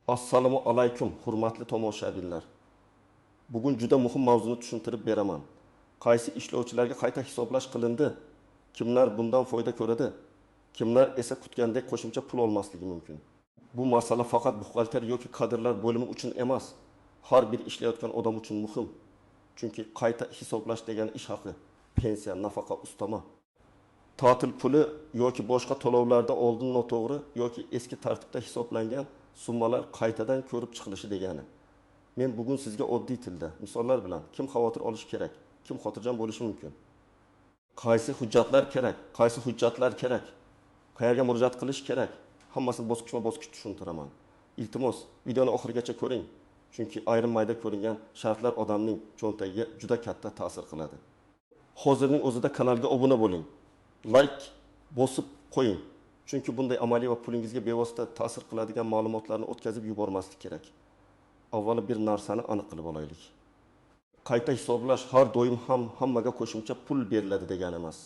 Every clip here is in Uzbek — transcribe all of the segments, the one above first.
Assalomu alaykum, hurmatli tomoshabinlar. Bugun juda muhim mavzuni tushuntirib beraman. Qaysi ishlovchilarga qayta hisoblash qilindi? Kimlar bundan foyda ko'radi? Kimlar esa kutgandek qo'shimcha pul olmasligi mumkin? Bu masala faqat buxgalter yoki kadrlar bo'limi uchun emas, har bir ishlayotgan odam uchun muhim. Chunki qayta hisoblash degani ish haqi, pensiya, nafaqa, ustama, ta'til puli yoki boshqa to'lovlarda oldin noto'g'ri yoki eski tartibda hisoblangan summalar qaytadan ko'rib chiqilishi degani. Men bugun sizga oddiy tilda, misollar bilan kim xavotir olishi kerak, kim xotirjam bo'lishi mumkin, qaysi hujjatlar kerak, qaysi hujjatlar kerak, qayerga murojaat qilish kerak, hammasini bosqichma-bosqich tushuntiraman. Iltimos, videoni oxirigacha ko'ring, chunki ayrim mayda ko'ringan shartlar odamning cho'ntagiga juda katta ta'sir qiladi. Hozirning o'zida kanalga obuna bo'ling. Like bosib qo'ying. Chunki bunday amaliy va pulingizga bevosita ta'sir qiladigan ma'lumotlarni o'tkazib yubormaslik kerak. Avvalo bir narsani aniq qilib olaylik. Qayta hisoblash har doim ham hammaga qo'shimcha pul beriladi degani emas.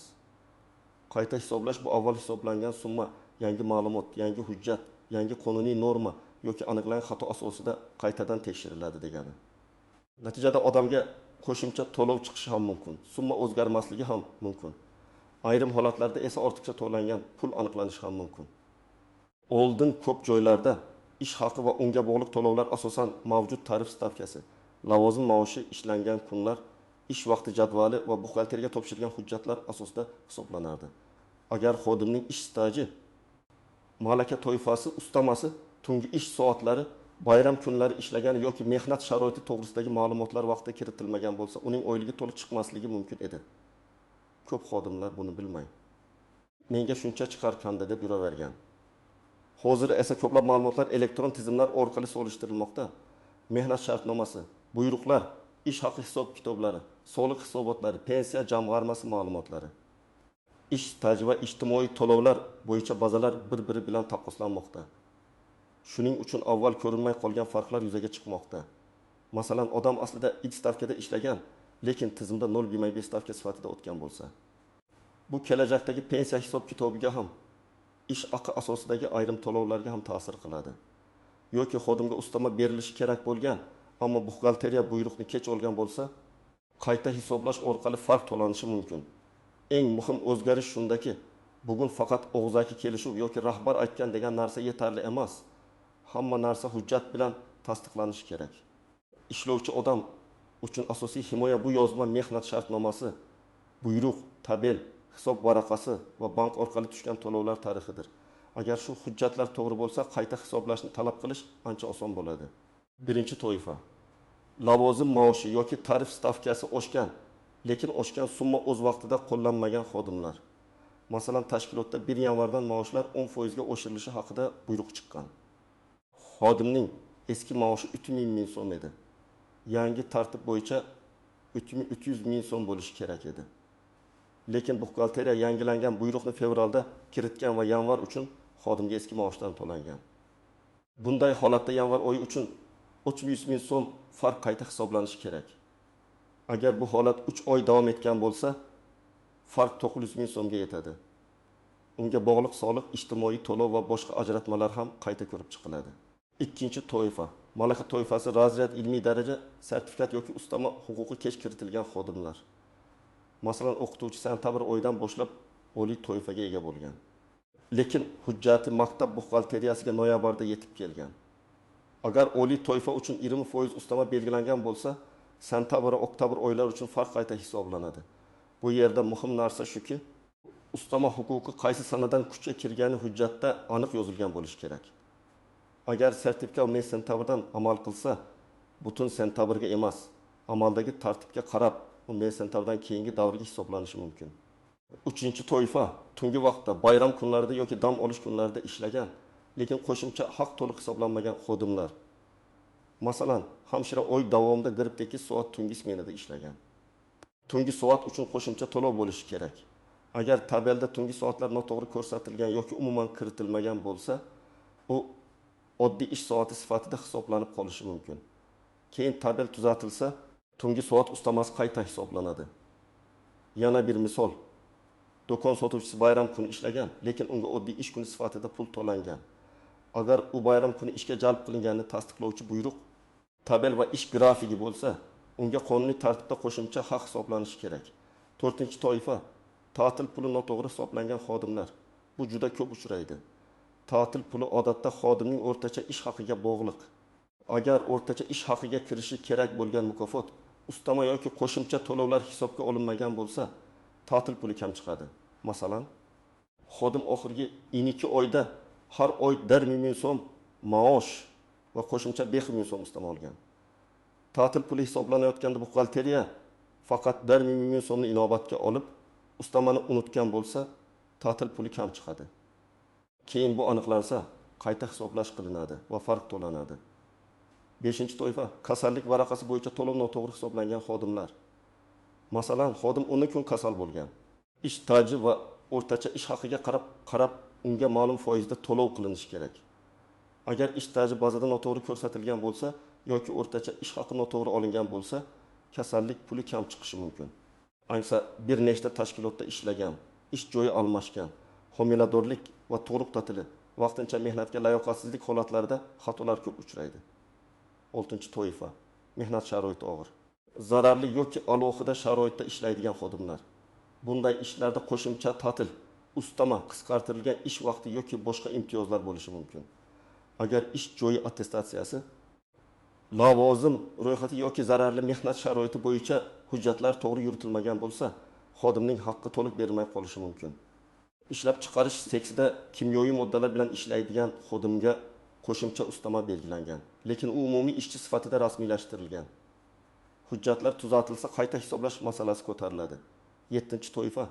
Qayta hisoblash bu avval hisoblangan summa yangi ma'lumot, yangi hujjat, yangi qonuniy norma yoki aniqlangan xato asosida qaytadan tekshiriladi degani. Natijada odamga qo'shimcha to'lov chiqishi ham mumkin, summa o'zgarmasligi ham mumkin. Ayrim holatlarda esa ortiqcha to'langan pul aniqlanishi ham mumkin. Oldin ko'p joylarda ish haqi va unga bog'liq to'lovlar asosan mavjud tarif stavkasi, lavozim maoshi ishlangan kunlar, ish vaqti jadvali va buxgalteriyaga topshirilgan hujjatlar asosida hisoblanardi. Agar xodimning ish staji, malaka toifasi, ustamasi, tungi ish soatlari, bayram kunlari ishlagani yoki mehnat sharoiti to'g'risidagi ma'lumotlar vaqtida kiritilmagan bo'lsa, uning oyligi to'liq chiqmasligi mumkin edi. Ko'p xodimlar buni bilmay, menga shuncha chiqarkanda deb yuravergan. Hozir esa ko'plab ma'lumotlar elektron tizimlar orqali solishtirilmoqda. Mehnat shartnomasi, buyruqlar, ish haqi hisob kitoblari, soliq hisobotlari, pensiya jamg'armasi ma'lumotlari, ish staji va ijtimoiy to'lovlar bo'yicha bazalar bir-biri bilan taqqoslanmoqda. Shuning uchun avval ko'rinmay qolgan farqlar yuzaga chiqmoqda. Masalan, odam aslida X stavkada ishlagan, lekin tizimda 0,5 stavka sifatida o'tgan bo'lsa, bu kelajakdagi pensiya hisob kitobiga ham, ish haqi asosidagi ayrim to'lovlarga ham ta'sir qiladi. Yoki xodimga ustama berilishi kerak bo'lgan, ammo buxgalteriya buyruqni kech olgan bo'lsa, qayta hisoblash orqali farq to'lanishi mumkin. Eng muhim o'zgarish shundaki, bugun faqat og'zaki kelishuv yoki rahbar aytgan degan narsa yetarli emas. Hamma narsa hujjat bilan tasdiqlanishi kerak. Ishlovchi odam uchun asosiy himoya bu yozma mehnat shartnomasi, buyruq, tabel, hisob varaqasi va bank orqali tushgan to'lovlar tarixidir. Agar shu hujjatlar to'g'ri bo'lsa, qayta hisoblashni talab qilish ancha oson bo'ladi. Birinchi toifa: lavozim maoshi yoki tarif stavkasi oshgan, lekin oshgan summa o'z vaqtida qo'llanmagan xodimlar. Masalan, tashkilotda 1 yanvardan maoshlar 10% ga oshirilishi haqida buyruq chiqqan. Xodimning eski maoshi 3000 ming so'm edi. Yangi tartib bo'yicha 3300 ming so'm bo'lishi kerak edi. Lekin buxgalteriya yangilangan buyruqni fevralda kiritgan va yanvar uchun xodimga eski maoshdan to'langan. Bunday holatda yanvar oyi uchun 300 ming so'm farq qayta hisoblanishi kerak. Agar bu holat 3 oy davom etgan bo'lsa, farq 900 ming so'mga yetadi. Unga bog'liq soliq, ijtimoiy to'lov va boshqa ajratmalar ham qayta ko'rib chiqiladi. Ikkinchi toifa: malaka toifasi, razryad, ilmiy daraja, sertifikat yoki ustama huquqi kech kiritilgan xodimlar. Masalan, o'qituvchi sentabr oyidan boshlab oliy toifaga ega bo'lgan, lekin hujjati maktab buxgalteriyasiga noyabrda yetib kelgan. Agar oliy toifa uchun 20% ustama belgilangan bo'lsa, sentabr va oktabr oylari uchun farq qayta hisoblanadi. Bu yerda muhim narsa shuki, ustama huquqi qaysi sanadan kuchga kirgani hujjatda aniq yozilgan bo'lishi kerak. Agar sertifikat 5 sentabrdan amal qilsa, butun sentabrga emas, amaldagi tartibga qarab 5 sentabrdan keyingi davrga hisoblanishi mumkin. Uchinchi toifa: tungi vaqtda, bayram kunlarida yoki dam olish kunlarida ishlagan, lekin qo'shimcha haq to'liq hisoblanmagan xodimlar. Masalan, hamshira oy davomida 48 soat tungi smenada ishlagan. Tungi soat uchun qo'shimcha to'lov bo'lishi kerak. Agar tabelda tungi soatlar noto'g'ri ko'rsatilgan yoki umuman kiritilmagan bo'lsa, u oddiy ish soati sifatida hisoblanib qolishi mumkin. Keyin tabel tuzatilsa, tungi soat ustamasi qayta hisoblanadi. Yana bir misol: do'kon sotuvchisi bayram kuni ishlagan, lekin unga oddiy ish kuni sifatida pul to'langan. Agar u bayram kuni ishga jalb qilinganini tasdiqlovchi buyruq, tabel va ish grafigi bo'lsa, unga qonuniy tartibda qo'shimcha haq hisoblanishi kerak. To'rtinchi toifa, ta'til puli noto'g'ri hisoblangan xodimlar. Bu juda ko'p uchraydi. Ta'til puli odatda xodimning o'rtacha ish haqiga bog'liq. Agar o'rtacha ish haqiga kirishi kerak bo'lgan mukofot, ustama yoki qo'shimcha to'lovlar hisobga olinmagan bo'lsa, ta'til puli kam chiqadi. Masalan, xodim oxirgi 12 oyda har oy 1 ming so'm maosh va qo'shimcha 5 ming so'm ustama olgan. Ta'til puli hisoblanayotganda buxgalteriya faqat 1 ming so'mni inobatga olib, ustamani unutgan bo'lsa, ta'til puli kam chiqadi. Keyin bu aniqlansa, qayta hisoblash qilinadi va farq to'lanadi. 5-toifa, kasallik varaqasi bo'yicha to'lov noto'g'ri hisoblangan xodimlar. Masalan, xodim 10 kun kasal bo'lgan. Ish staji va o'rtacha ish haqiga qarab unga ma'lum foizda to'lov qilinishi kerak. Agar ish staji bazada noto'g'ri ko'rsatilgan bo'lsa yoki o'rtacha ish haqi noto'g'ri olingan bo'lsa, kasallik puli kam chiqishi mumkin. Ayniqsa bir nechta tashkilotda ishlagan, ish joyi almashgan, homiladorlik va tug'ruq ta'tili, vaqtincha mehnatga layoqatsizlik holatlarida xatolar ko'p uchraydi. 6-toifa, mehnat sharoiti og'ir. Zararli yoki alohida sharoitda ishlaydigan xodimlar. Bunday ishlarda qo'shimcha ta'til, ustama, qisqartirilgan ish vaqti yoki boshqa imtiyozlar bo'lishi mumkin. Agar ish joyi attestatsiyasi, lavozim ro'yxati yoki zararli mehnat sharoiti bo'yicha hujjatlar to'g'ri yuritilmagan bo'lsa, xodimning haqqi to'liq berilmay qolishi mumkin. Ishlab chiqarish seksida kimyoviy moddalar bilan ishlaydigan xodimga qo'shimcha ustama belgilangan, lekin u umumiy ishchi sifatida rasmiylashtirilgan. Hujjatlar tuzatilsa, qayta hisoblash masalasi ko'tariladi. 7-toifa,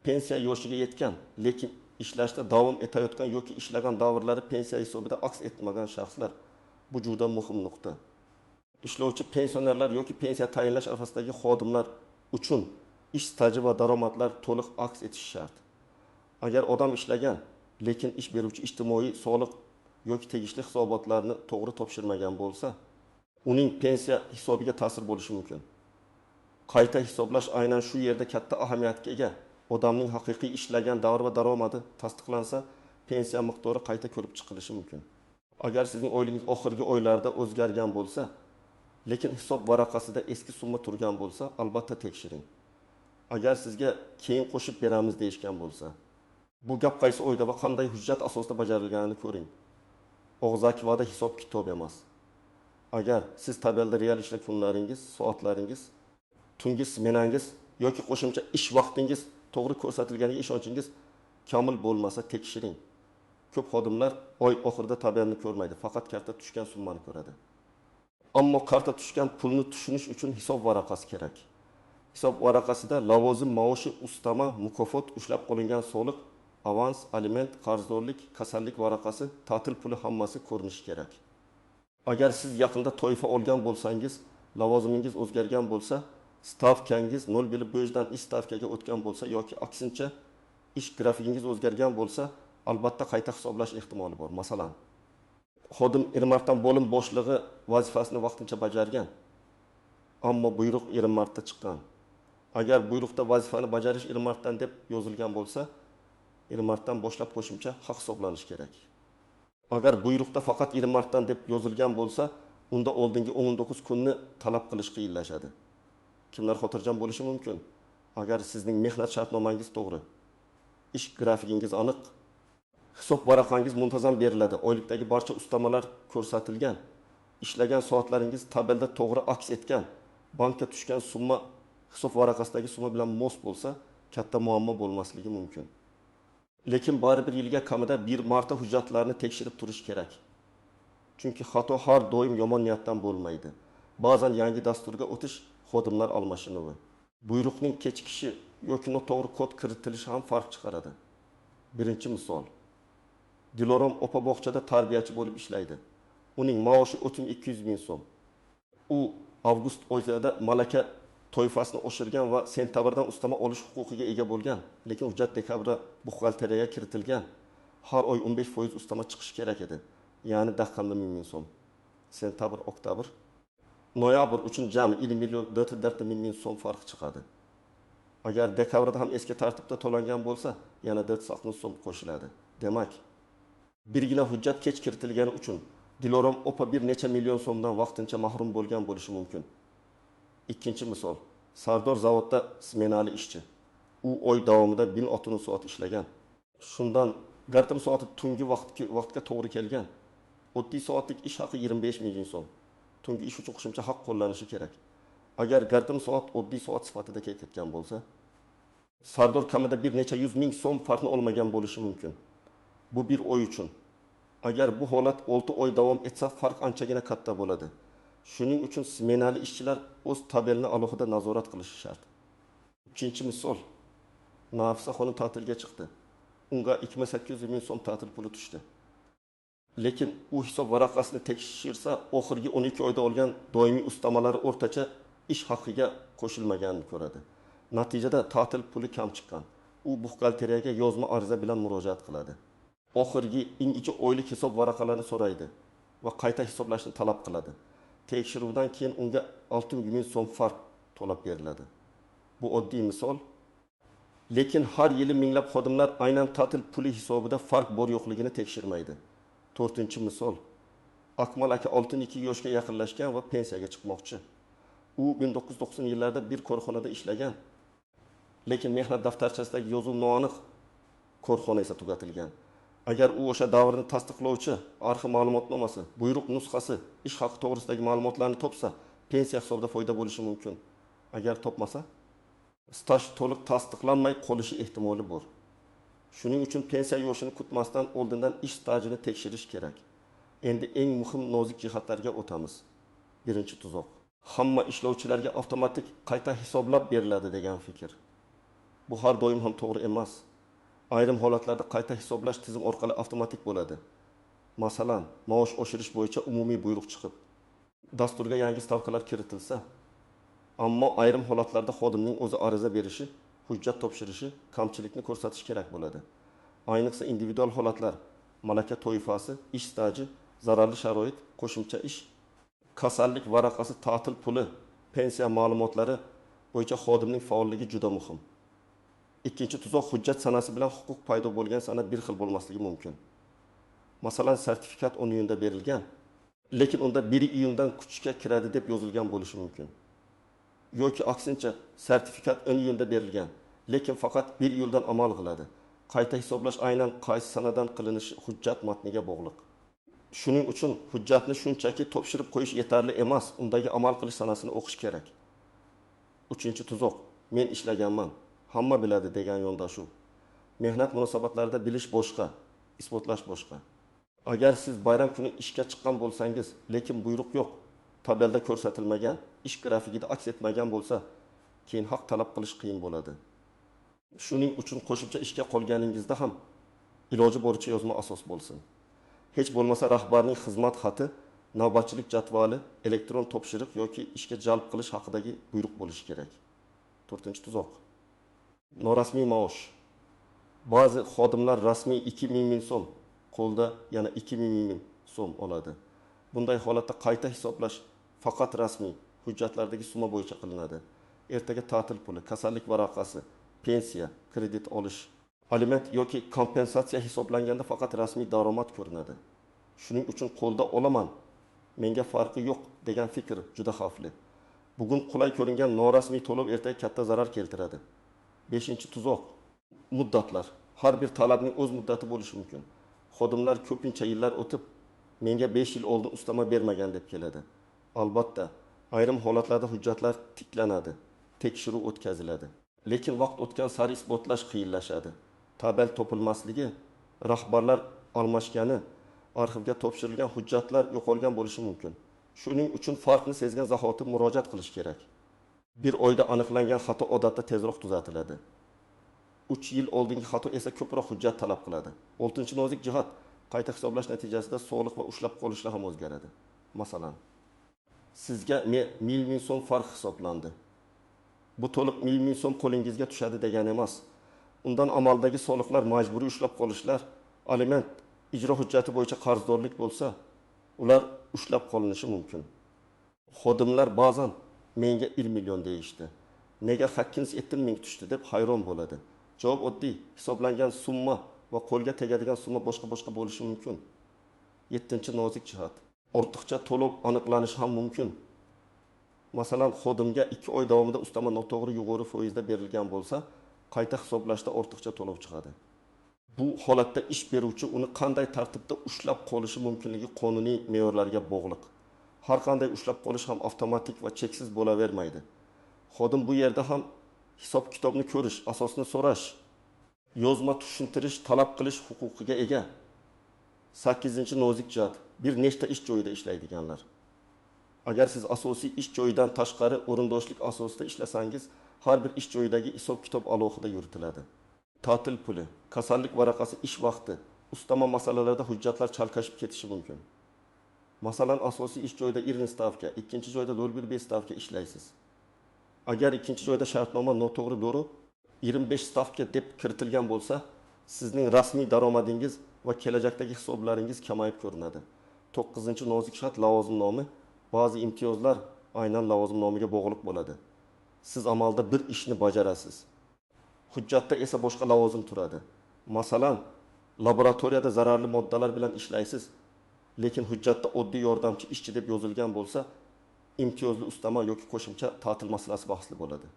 pensiya yoshiga yetgan, lekin ishlashda davom etayotgan yoki ishlagan davrlari pensiya hisobida aks etmagan shaxslar. Bu juda muhim nuqta. Ishlovchi pensionerlar yoki pensiya tayinlash arafasidagi xodimlar uchun ish staji va daromadlar to'liq aks etishi shart. Agar odam ishlagan, lekin ish beruvchi ijtimoiy soliq yoki tegishli hisobotlarni to'g'ri topshirmagan bo'lsa, uning pensiya hisobiga ta'sir bo'lishi mumkin. Qayta hisoblash aynan shu yerda katta ahamiyatga ega. Odamning haqiqiy ishlagan davr va daromadi tasdiqlansa, pensiya miqdori qayta ko'rib chiqilishi mumkin. Agar sizning oyligingiz oxirgi oylarda o'zgargan bo'lsa, lekin hisob varaqasida eski summa turgan bo'lsa, albatta tekshiring. Agar sizga keyin qo'shib beramiz deyishgan bo'lsa, bu gap qaysi oyda va qanday hujjat asosida bajarilganini ko'ring. Og'zaki va'da hisob kitob emas. Agar siz tabelda real ishlar kunlaringiz, soatlaringiz, tungi smenangiz yoki qo'shimcha ish vaqtingiz to'g'ri ko'rsatilganiga ishonchingiz komil bo'lmasa tekshiring. Ko'p xodimlar oy oxirida tabelni ko'rmaydi, faqat karta tushgan summani ko'radi. Ammo karta tushgan pulni tushunish uchun hisob varaqasi kerak. Hisob varaqasida lavozim maoshi, ustama, mukofot, ushlab qolingan soliq, avans, aliment, qarzdorlik, kasallik varaqasi, ta'til puli hammasi ko'rinishi kerak. Agar siz yaqinda toifa olgan bo'lsangiz, lavozimingiz o'zgargan bo'lsa, stavkangiz 0,5 dan ish stavkaga o'tgan bo'lsa yoki aksincha ish grafigingiz o'zgargan bo'lsa, albatta qayta hisoblash ehtimoli bor. Masalan, xodim 20 martdan bo'lim boshlig'i vazifasini vaqtincha bajargan, ammo buyruq 20 marta chiqqan. Agar buyruqda vazifani bajarish 20 martdan deb yozilgan bo'lsa, 20 martdan boshlab qo'shimcha haq hisoblanishi kerak. Agar buyruqda faqat 20 martdan deb yozilgan bo'lsa, unda oldingi 19 kunni talab qilish qiyinlashadi. Kimlar xotirjam bo'lishi mumkin? Agar sizning mehnat shartnomangiz to'g'ri, ish grafigingiz aniq, hisob varaqangiz muntazam beriladi, oylikdagi barcha ustamalar ko'rsatilgan, ishlagan soatlaringiz tabelda to'g'ri aks etgan, bankka tushgan summa hisob varaqasidagi summa bilan mos bo'lsa, katta muammo bo'lmasligi mumkin. Lekin baribir yilga kamida bir marta hujjatlarni tekshirib turish kerak. Chunki xato har doim yomon niyatdan bo'lmaydi. Ba'zan yangi dasturga o'tish, xodimlar almashinuvi, buyruqning kechikishi yoki noto'g'ri kod kiritilishi ham farq chiqaradi. Birinchi misol. Dilorom opa bog'chada tarbiyachi bo'lib ishlaydi. Uning maoshi 3200 ming so'm. U avgust oyida malaka toifasini oshirgan va sentabrdan ustama olish huquqiga ega bo'lgan, lekin hujjat dekabrda buxgalteriyaga kiritilgan. Har oy 15% ustama chiqishi kerak edi. Ya'ni daqqanda 1000 ming so'm. Sentabr, oktyabr, noyabr uchun jami 1 million 404 ming so'm farq chiqadi. Agar dekabrda ham eski tartibda to'langan bo'lsa, yana 460 so'm qo'shiladi. Demak, Birgina hujjat kech kiritilgani uchun Dilorom opa bir necha million so'mdan vaqtincha mahrum bo'lgan bo'lishi mumkin. Ikkinchi misol. Sardor zavodda smenali ishchi. U oy davomida 1600 soat ishlagan. Shundan yartim soati tungi vaqtga to'g'ri kelgan. Oddiy soatlik ish haqi 25 ming so'm. Tungi ish uchun qo'shimcha haq qo'llanishi kerak. Agar yartim soat oddiy soat sifatida ketayotgan bo'lsa, Sardor kamida bir necha yuz ming so'm farqni olmagan bo'lishi mumkin. Bu bir oy uchun. Agar bu holat 6 oy davom etsa, farq anchagina katta bo'ladi. Shuning uchun smenali ishchilar o'z tabelini alohida nazorat qilishi shart. Uchinchi misol. Nafisa xonim ta'tilga chiqdi. Unga 2800 ming so'm ta'til puli tushdi. Lekin u hisob varaqasini tekshirsa, oxirgi 12 oyda olgan doimiy ustamalari o'rtacha ish haqiga qo'shilmaganini ko'radi. Natijada ta'til puli kam chiqqan. U buxgalteriyaga yozma ariza bilan murojaat qiladi. Oxirgi 2 oylik hisob varaqalarini so'raydi va qayta hisoblashni talab qiladi. Tekshiruvdan keyin unga 6 ming so'm farq to'lab beriladi. Bu oddiy misol. Lekin har yili minglab xodimlar aynan ta'til puli hisobida farq bor yo'qligini tekshirmaydi. To'rtinchi misol. Akmal aka 62 yoshga yaqinlashgan va pensiyaga chiqmoqchi. U 1990 yillarda bir korxonada ishlagan. Lekin mehnat daftarchasidagi yozuv noaniq, korxona esa tugatilgan. Agar u o'sha davrni tasdiqlovchi arxiv ma'lumotnomasi, buyruq nusxasi, ish haqi to'g'risidagi ma'lumotlarni topsa, pensiya hisobida foyda bo'lishi mumkin. Agar topmasa, staj to'liq tasdiqlanmay qolishi ehtimoli bor. Shuning uchun pensiya yoshini kutmasdan oldindan ish stajini tekshirish kerak. Endi eng muhim nozik jihatlarga o'tamiz. Birinchi tuzoq. Hamma ishlovchilarga avtomatik qayta hisoblab beriladi degan fikr. Bu har doim ham to'g'ri emas. Ayrim holatlarda qayta hisoblash tizim orqali avtomatik bo'ladi. Masalan, maosh oshirish bo'yicha umumiy buyruq chiqib, dasturga yangi stavkalar kiritilsa, ammo ayrim holatlarda xodimning o'zi ariza berishi, hujjat topshirishi, kamchilikni ko'rsatish kerak bo'ladi. Ayniqsa individual holatlar, malaka toifasi, ish staji, zararli sharoit, qo'shimcha ish, kasallik varaqasi, ta'til puli, pensiya ma'lumotlari bo'yicha xodimning faolligi juda muhim. Ikkinchi tuzoq hujjat sanasi bilan huquq paydo bo'lgan sana bir xil bo'lmasligi mumkin. Masalan, sertifikat 10 iyunda berilgan, lekin unda 1 iyundan kuchga kiradi deb yozilgan bo'lishi mumkin. Yoki aksincha, sertifikat 10 iyunda berilgan, lekin faqat 1 iyuldan amal qiladi. Qayta hisoblash aynan qaysi sanadan qilinishi hujjat matniga bog'liq. Shuning uchun hujjatni shunchaki topshirib qo'yish yetarli emas, undagi amal qilish sanasini o'qish kerak. Uchinchi tuzoq, men ishlaganman, hamma biladi degan yondashuv. Mehnat munosabatlarida bilish boshqa, isbotlash boshqa. Agar siz bayram kuni ishga chiqqan bo'lsangiz, lekin buyruq yo'q, tabelda ko'rsatilmagan, ish grafikida aks etmagan bo'lsa, keyin haq talab qilish qiyin bo'ladi. Shuning uchun qo'shimcha ishga qolganingizda ham iloji boricha yozma asos bo'lsin. Hech bo'lmasa rahbarning xizmat xati, navbatchilik jadvali, elektron topshiriq yoki ishga jalb qilish haqidagi buyruq bo'lishi kerak. To'rtinchi tuzoq. Norasmiy maosh. Ba'zi xodimlar rasmiy 2000 ming so'm, qo'lda yana 2000 ming so'm oladi. Bunday holatda qayta hisoblash faqat rasmiy hujjatlardagi summa bo'yicha qilinadi. Ertaga ta'til puli, kasallik varaqasi, pensiya, kredit olish, aliment yoki kompensatsiya hisoblanganda faqat rasmiy daromad ko'rinadi. Shuning uchun qo'lda olaman, menga farqi yo'q degan fikr juda xavfli. Bugun qulay ko'ringan norasmiy to'lov ertaga katta zarar keltiradi. Beshinchi tuzoq, muddatlar. Har bir talabning o'z muddati bo'lishi mumkin. Xodimlar ko'pincha yillar o'tib, menga 5 yil oldin ustama bermagan deb keladi. Albatta, ayrim holatlarda hujjatlar tiklanadi, tekshiruv o'tkaziladi. Lekin vaqt o'tgan sari isbotlash qiyinlashadi. Tabel topilmasligi, rahbarlar almashgani, arxivga topshirilgan hujjatlar yo'qolgan bo'lishi mumkin. Shuning uchun farqni sezgan zahoti murojaat qilish kerak. Bir oyda aniqlangan xato odatda tezroq tuzatiladi. 3 yil oldingi xato esa ko'proq hujjat talab qiladi. 6-nozik jihat, qayta hisoblash natijasida soliq va ushlab qolishlar ham o'zgaradi. Masalan, sizga 1000 ming so'm farq hisoblandi. Bu to'liq 1000 ming so'm qo'lingizga tushadi degani emas. Undan amaldagi soliqlar, majburiy ushlab qolishlar, aliment, ijro hujjati bo'yicha qarzdorlik bo'lsa, ular ushlab qolinishi mumkin. Xodimlar ba'zan menga 1 million deyishdi. Nega 807 ming tushdi deb hayron bo'ladi. Javob oddiy, hisoblangan summa va qo'lga tegadigan summa boshqa-boshqa bo'lishi mumkin. Yettinchi nozik jihat. Ortiqcha to'lov aniqlanishi ham mumkin. Masalan, xodimga 2 oy davomida ustama noto'g'ri yuqori foizda berilgan bo'lsa, qayta hisoblashda ortiqcha to'lov chiqadi. Bu holatda ish beruvchi uni qanday tartibda ushlab qolishi mumkinligi qonuniy me'yorlarga bog'liq. Har qanday ushlab qolish ham avtomatik va cheksiz bo'lavermaydi. Xodim bu yerda ham hisob-kitobni ko'rish, asosini so'rash, yozma tushuntirish talab qilish huquqiga ega. 8-nozik jihat. Bir nechta ish joyida ishlaydiganlar. Agar siz asosiy ish joyidan tashqari o'rindoshlik asosida ishlasangiz, har bir ish joyidagi hisob-kitob alohida yuritiladi. Ta'til puli, kasallik varaqasi, ish vaqti, ustama masalalarida hujjatlar chalkashib ketishi mumkin. Masalan, asosiy ish joyida 20 stavka, ikkinchi joyda 0,5 stavka ishlaysiz. Agar ikkinchi joyda shartnoma noto'g'ri bo'lib 25 stavka deb kiritilgan bo'lsa, sizning rasmiy daromadingiz va kelajakdagi hisoblaringiz kamayib ko'rinadi. 9-nozik jihat lavozim nomi. Ba'zi imtiyozlar aynan lavozim nomiga bog'liq bo'ladi. Siz amalda bir ishni bajarasiz. Hujjatda esa boshqa lavozim turadi. Masalan, laboratoriyada zararli moddalar bilan ishlaysiz, lekin hujjatda oddiy yordamchi ishchi deb yozilgan bo'lsa, imtiyozli ustama yoki qo'shimcha ta'til masalasi bahsli bo'ladi.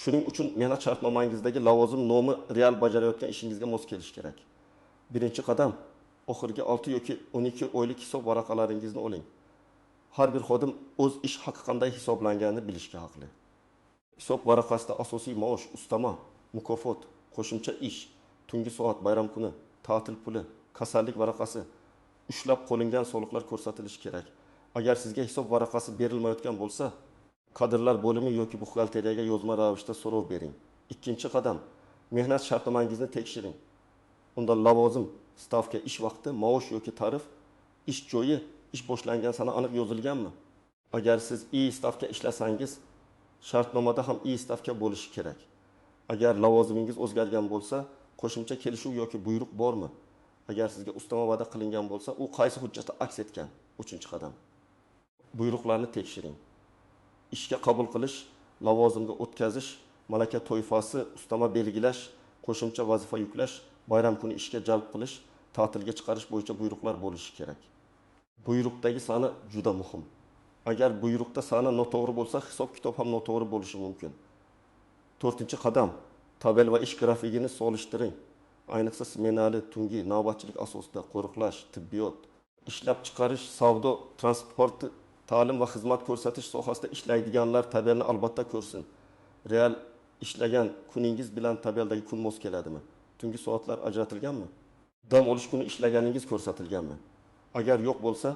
Shuning uchun mehnat shartnomangizdagi lavozim nomi real bajarayotgan ishingizga mos kelishi kerak. Birinchi qadam, oxirgi 6 yoki 12 oylik hisob varaqalaringizni oling. Har bir xodim o'z ish haqi qanday hisoblanganini bilishga haqli. Hisob varaqasida asosiy maosh, ustama, mukofot, qo'shimcha ish, tungi soat, bayram kuni, ta'til puli, kasallik varaqasi, ushlab qolingan soliqlar ko'rsatilishi kerak. Agar sizga hisob varaqasi berilmayotgan bo'lsa, kadrlar bo'limi yoki buxgalteriyaga yozma ravishda so'rov bering. Ikkinchi qadam, mehnat shartnomangizni tekshiring. Unda lavozim, stavka, ish vaqti, maosh yoki tarif, ish joyi, ish boshlangan sana aniq yozilganmi? Agar siz I stavka ishlasangiz, shartnomada ham I stavka bo'lishi kerak. Agar lavozimingiz o'zgargan bo'lsa, qo'shimcha kelishuv yoki buyruq bormi? Agar sizga ustama va'da qilingan bo'lsa, u qaysi hujjatda aks etgan? 3-qadam. Buyruqlarni tekshiring. Ishga qabul qilish, lavozimga o'tkazish, malaka toifasi, ustama belgilash, qo'shimcha vazifa yuklash, bayram kuni ishga jalb qilish, ta'tilga chiqarish bo'yicha buyruqlar bo'lishi kerak. Buyruqdagi sana juda muhim. Agar buyruqda sana noto'g'ri bo'lsa, hisob-kitob ham noto'g'ri bo'lishi mumkin. 4-qadam, tabel va ish grafigini solishtiring. Ayniqsa smenali, tungi, navbatchilik asosida qo'riqlash, tibbiyot, ishlab chiqarish, savdo, transport, ta'lim va xizmat ko'rsatish sohasida ishlaydiganlar tabelni albatta ko'rsin. Real ishlagan kuningiz bilan tabeldagi kun mos keladimi? Tungi soatlar ajratilganmi? Dam olish kuni ishlaganingiz ko'rsatilganmi? Agar yo'q bo'lsa,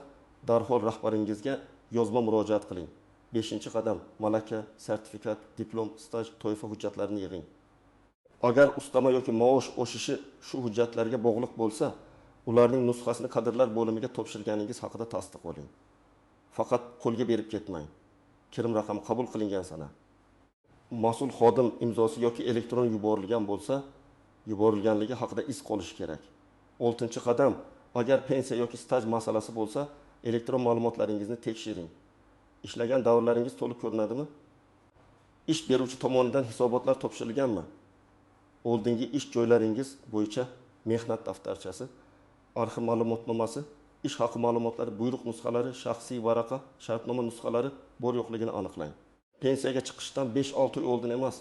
darhol rahbaringizga yozma murojaat qiling. 5-qadam, malaka, sertifikat, diplom, staj, toifa hujjatlarini yig'ing. Agar ustama yoki maosh oshishi shu hujjatlarga bog'liq bo'lsa, ularning nusxasini kadrlar bo'limiga topshirganingiz haqida tasdiq oling. Faqat qo'lga berib ketmang. Kirim raqami qabul qilingan sana. Mas'ul xodim imzosi yoki elektron yuborilgan bo'lsa, yuborilganligi haqida iz qolishi kerak. 6-qadam, agar pensiya yoki staj masalasi bo'lsa, elektron ma'lumotlaringizni tekshiring. Ishlagan davrlaringiz to'liq ko'rinadimi? Ish beruvchi tomonidan hisobotlar topshirilganmi? Oldingi ish joylaringiz bo'yicha mehnat daftarchasi, arxiv ma'lumotnomasi, ish haqi ma'lumotlari, buyruq nusxalari, shaxsiy varaqa, shartnoma nusxalari bor yo'qligini aniqlang. Pensiyaga chiqishdan 5-6 oy oldin emas,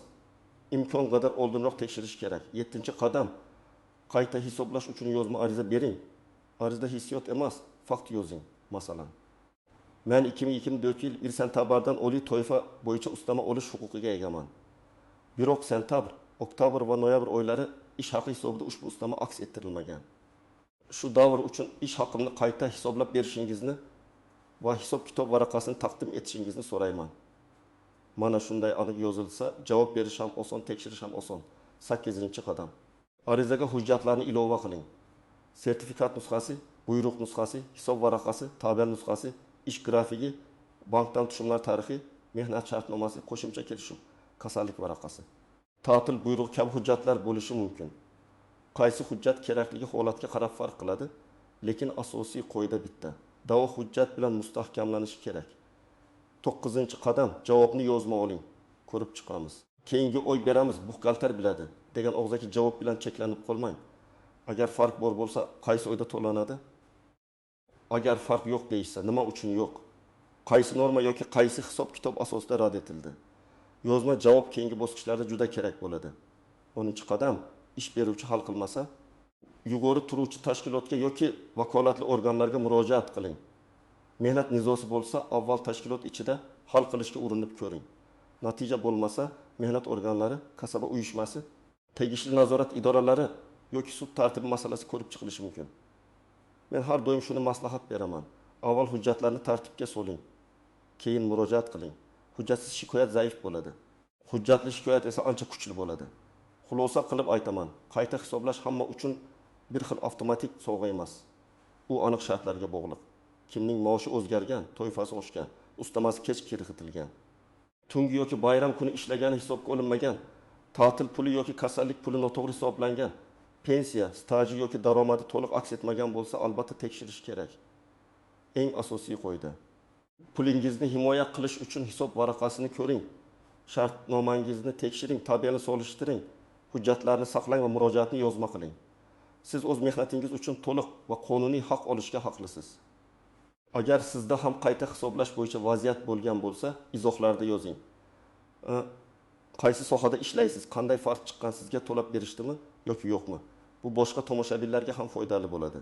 imkon qadar oldinroq tekshirish kerak. 7-qadam, qayta hisoblash uchun yozma ariza bering. Arizada hissiyot emas, fakt yozing. Masalan, men 2024 yil 1 sentyabrdan oliy toifa bo'yicha ustama olish huquqiga egaman. Biroq sentyabr, oktyabr va noyabr oylari ish haqi hisobida ushbu ustama aks ettirilmagan. Shu davr uchun ish haqimni qayta hisoblab berishingizni va hisob-kitob varaqasini taqdim etishingizni so'rayman. Mana shunday aniq yozilsa, javob berish ham oson, tekshirish ham oson. 8-qadam. Arizaga hujjatlarni ilova qiling. Sertifikat nusxasi, buyruq nusxasi, hisob varaqasi, tabel nusxasi, ish grafigi, bankdan tushumlar tarixi, mehnat shartnomasi, qo'shimcha kelishuv, kasallik varaqasi. Ta'til buyrug'i kabi hujjatlar bo'lishi mumkin. Qaysi hujjat kerakligi holatga qarab farq qiladi, lekin asosiy qoida bitta. Da'vo hujjat bilan mustahkamlanishi kerak. 9-qadam, javobni yozma oling. Ko'rib chiqamiz. Keyingi oy beramiz, buxgalter biladi degan og'zaki javob bilan cheklanib qolmang. Agar farq bor bo'lsa, qaysi oyda to'lanadi? Agar farq yo'q deyishsa, nima uchun yo'q? Qaysi norma yoki qaysi hisob-kitob asosida rad etildi? Yozma javob keyingi bosqichlarda juda kerak bo'ladi. 10-qadam. Ish beruvchi hal qilmasa, yuqori turuvchi tashkilotga yoki vakolatli organlarga murojaat qiling. Mehnat nizosi bo'lsa, avval tashkilot ichida hal qilishga urinib ko'ring. Natija bo'lmasa, mehnat organlari, kasaba uyushmasi, tegishli nazorat idoralari yoki sud tartibi masalasi ko'rib chiqilishi mumkin. Men har doim shuni maslahat beraman. Avval hujjatlarni tartibga soling, keyin murojaat qiling. Hujjatsiz shikoyat zaif bo'ladi. Hujjatli shikoyat esa ancha kuchli bo'ladi. Xulosa qilib aytaman, qayta hisoblash hamma uchun bir xil avtomatik sovg'a emas. U aniq shartlarga bog'liq. Kimning maoshi o'zgargan, toifasi oshgan, ustamasi kech kiritilgan, tungi yoki bayram kuni ishlagani hisobga olinmagan, ta'til puli yoki kasallik puli noto'g'ri hisoblangan, pensiya, staji yoki daromadi to'liq aks etmagan bo'lsa, albatta tekshirish kerak. Eng asosiy qoida: pulingizni himoya qilish uchun hisob varaqasini ko'ring, shartnomangizni tekshiring, tabelni solishtiring, hujjatlarni saqlang va murojaatni yozma qiling. Siz o'z mehnatingiz uchun to'liq va qonuniy haq olishga haqlisiz. Agar sizda ham qayta hisoblash bo'yicha vaziyat bo'lgan bo'lsa, izohlarda yozing. Qaysi sohada ishlaysiz, qanday farq chiqqan, sizga to'lab berishdimi yoki yo'qmi? Bu boshqa tomoshabinlarga ham foydali bo'ladi.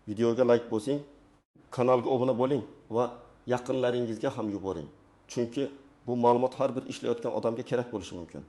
Videoga like bosing, kanalga obuna bo'ling va yaqinlaringizga ham yuboring. Chunki bu ma'lumot har bir ishlayotgan odamga kerak bo'lishi mumkin.